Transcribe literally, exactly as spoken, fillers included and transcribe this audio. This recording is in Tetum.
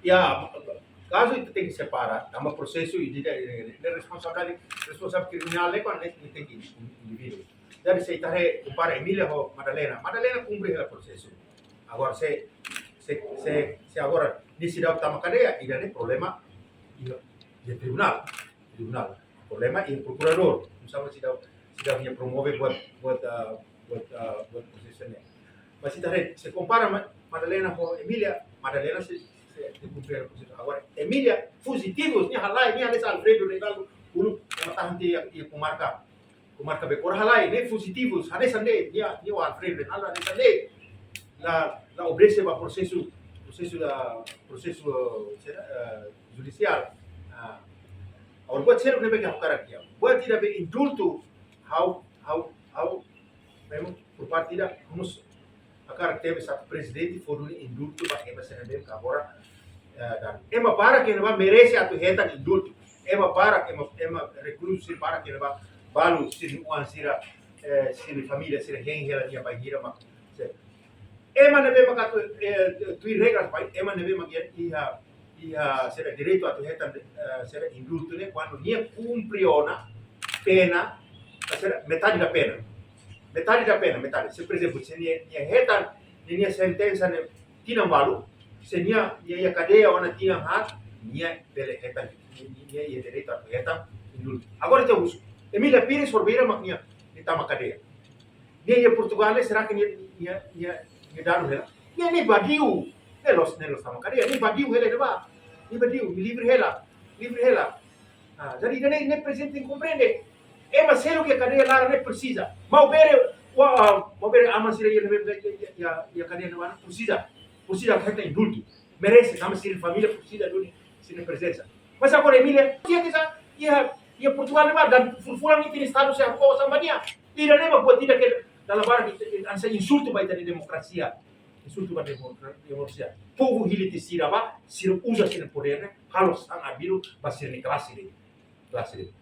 Ya, kazu ita tenke separa, tanba prosesu ida, ida, ida, ida responsabilidade, responsavel kriminál ne'e kan ne'e tenke indivíduu. Jadi se ita haree kompara Emília ho Madalena, Madalena kumpre hela prosesu. Agora se, se, se, se agora nia seidauk tama kadeia, ida-ne'e problema iha, iha tribunál, tribunál. Problema iha prokuradór, misalnya seidauk, seidauk nia promove buat, buat, ah, buat, ah, buat prosesu ne'e. Mas se ita haree, se kompara Ma-, Madalena ho Emília, Madalena sei, sei, sei kumpre prosesu. Agora Emília fuzitivus, nia halai, nia hanesan Alfredo Reinaldo uluk, ema tahan tiha iha, iha komarka, komarka Becora, halai, ne'e fuzitivus, hanesan de'it, nia, nia ho Alfredo Reinaldo hanesan de'it. La, la obedese ba prosesu, prosesu da, prosesu, eh, sira, eh, judisiál. Ah, agora buat seluk ne'ebé ke ha'u hakarak dehan, buat ida be indultu, ha'u, ha'u, ha'u, memang por parte ida, vamos, hakarak tebes atu prezidente fó duni indultu ba ema sira ne'ebé ke agora, eh, dala. Ema barak ne'ebá merese atu hetan indultu. Ema barak, ema, ema rekluzu sira barak ne'ebá, balu sira-nia oan sira, eh, sira-nia família sira hein hela nia bainhira mak. Ema ne'ebé mak atu, eh, tuir regras ba ema ne'ebé mak iha, iha sira direitu atu hetan, eh, sira indultu ne'e kuandu nia kumpre ona pena, sira metade da pena. Metade da pena, metade. Se, por ezemplu, se nia, nia hetan, nia, nia sentensa ne'e tinan ualu, se nia, nia iha kadeia ona tinan haat, nia bele hetan, nia, nia iha direitu atu hetan indultu. Agora ita husu, Emília Pires, Sorbeira mak nia, nia tama kadeia. Nia iha Portugál, será que nia, nia, nia, nia dadu hela? Nia, nia badiu, nia la'ós, nia la'ós tama kadeia, nia badiu hela ne'ebá. Nia badiu, nia livre hela, livre hela. Ah, jadi ida-ne'e, nia prezidente komprende. Ema seluk iha kadeia laran ne'e presiza. Maubere, wa, ah, maubere aman sira iha, iha, iha, iha kadeia ne'ebá presiza. Presiza hetan indultu. Merese, tanba sira família presiza duni sira-nia prezensa. Mas agora Emília, nia ke sa, iha, iha Portugál ne'ebá, dan fulan-fulan nia iha estadu sei halo osan ba nia. Ida-ne'e mak buat ida ke dala barak ita, ita, hanesan insultu ba ita-nia demokrasia. Insultu ba demokra-, demokrasia. Povu hili tiha sira ba, sira uza sira-nia podér ne'e, halo sasán arbiru ba sira-nia klase de'it. Klase de'it.